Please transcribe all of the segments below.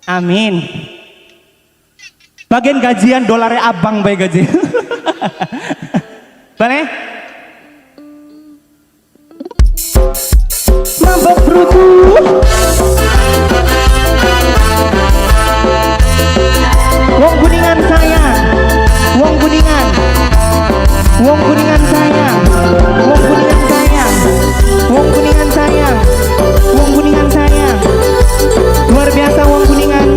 Amin. Bagian gajian dolarnya abang bae gaji. Boleh? Mabok brutu. Wong Kuningan sayang, wong Kuningan, wong Kuningan sayang, wong Kuningan sayang, wong Kuningan sayang, wong Kuningan sayang. Luar biasa wong Kuningan,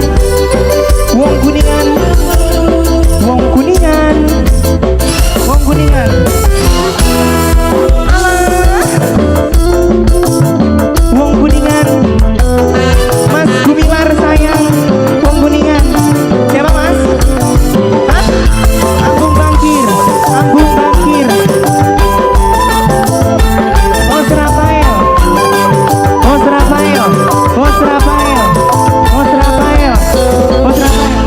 wong Kuningan, wong Kuningan, wong Kuningan. Alah, wong Kuningan, Mas Gumilar sayang, wong Kuningan. Siapa Mas? Hah? Agung Bangkir, Agung Bangkir. Bos Rafael, Bos Rafael, Bos Rafael, Bos Rafael, Bos Rafael.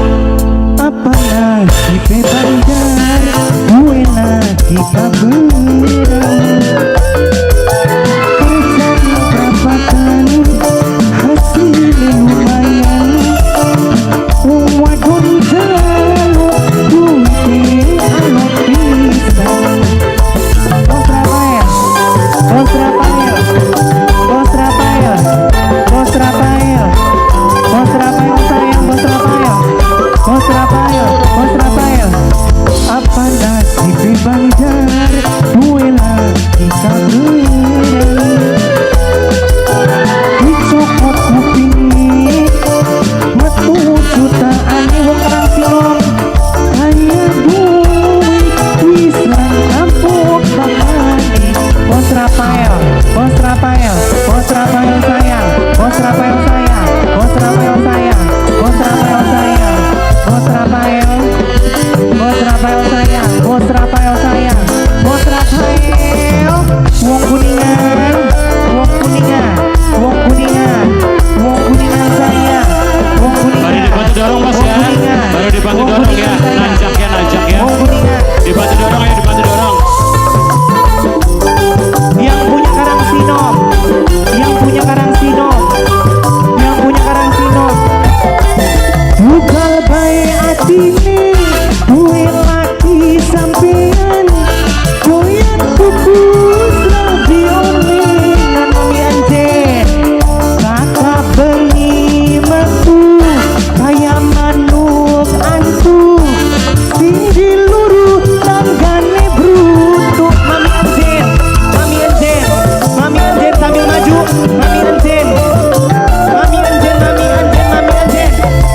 Apa lagi Banjar, gue lagi kaburan. Kerja di perapatan, hasilnya lumayan. Wong wadon jaluk duwite alot pisan. Bos Rafael, Bos Rafael, Bos Rafael, Bos Rafael, Bos Rafael sayang, Bos Rafael, Bos Rafael, Bos Rafael. Apa nasib Banjar, duwe lagi kaburan. Dicokot kupinge, metu jutaan wong Karang Sinom. Kaya duit wis lan kampung bapane. Bos Rafael, Bos Rafael, Bos Rafael sayang, Bos Rafael sayang, Bos Rafael sayang, Bos Rafael sayang, Bos Rafael, Bos Rafael sayang, Bos Rafael sayang, Bos Rafael. Wong Kuningan, wong Kuningan, wong Kuningan, wong Kuningan sayang, wong Kuningan. Baru dibantu dorong Mas wong ya. Kuningan, Baru dibantu wong dorong ya. Kuningan sayang. Nanjak ya, nanjak ya. Wong Kuningan. Dibantu dorong ya, dibantu dorong. Yang punya Karang Sinom, yang punya Karang Sinom, yang punya Karang Sinom. Bukan bae atine, duwe laki sampean, doyan tuku serabi olengan mami anjen. Kakak bengi metu kaya manuk antu, sing diluru tanggane brutu. Mami anjen, mami anjen, mami anjen sambil maju, mami anjen, mami anjen, mami anjen, mami anjen.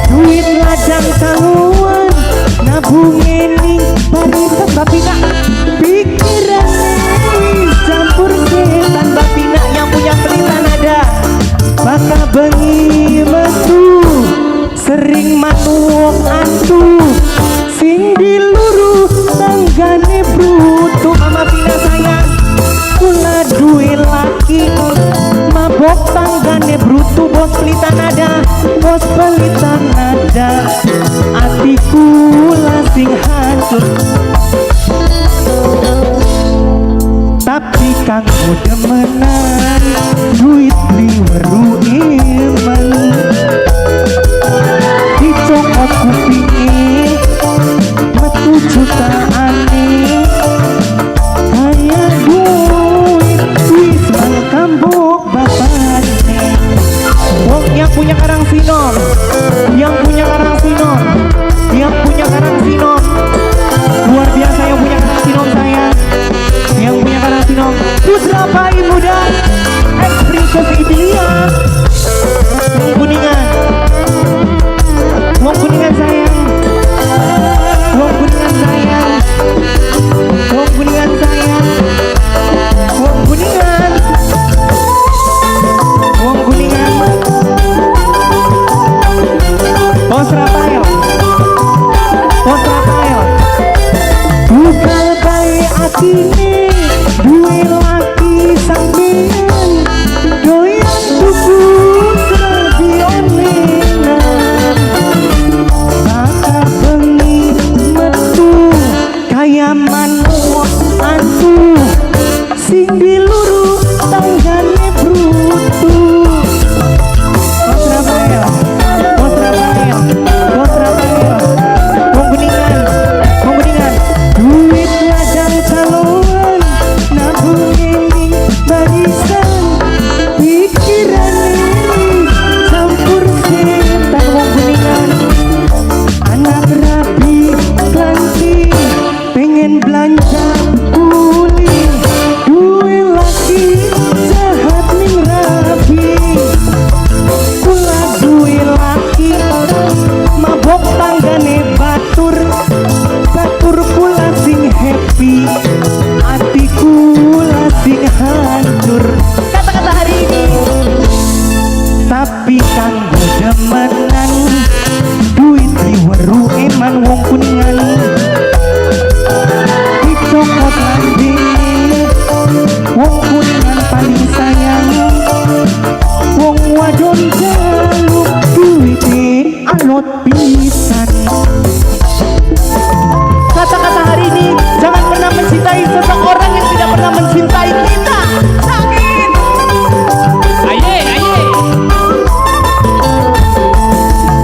Duit ladang tahuan, nabunge ning barisan Bapina. Pikirane wis campur setan Bapina yang punya pelita nada. Baka bengi metu, sering manuk antu, sing diluru tanggane brutu. Mama Pina sayang, kula duwe laki mabok tanggane brutu. Bos pelita nada, bos pelita nada, atiku sing hancur. Tapi kanggo demenan, duit beli weru iman. Dicokot kupinge, metu jutaane, kaya duit wis mal kambok bapane. Wong yang punya Karang Sinom, yang punya Karang Sinom, yang punya Karang Sinom. Luar biasa yang punya Karang Sinom sayang, yang punya Karang Sinom. Putra Pai Muda, ex Princess Italia. Wong Kuningan, wong Kuningan sayang, wong Kuningan sayang, wong Kuningan sayang, wong Kuningan, wong Kuningan. Bos Rafael, Bos Rafael. Bukan bae atine, duwe laki. Abot pisan. Kata-kata hari ini, jangan pernah mencintai seseorang yang tidak pernah mencintai kita. Sakit. Aye, aye.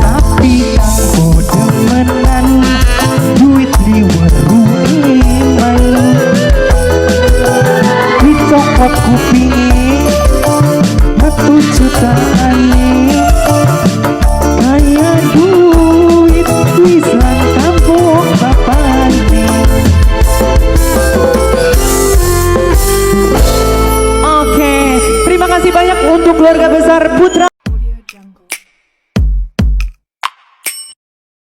Tapi kanggo demenan, duit diweru eman. Dicokot kupinge.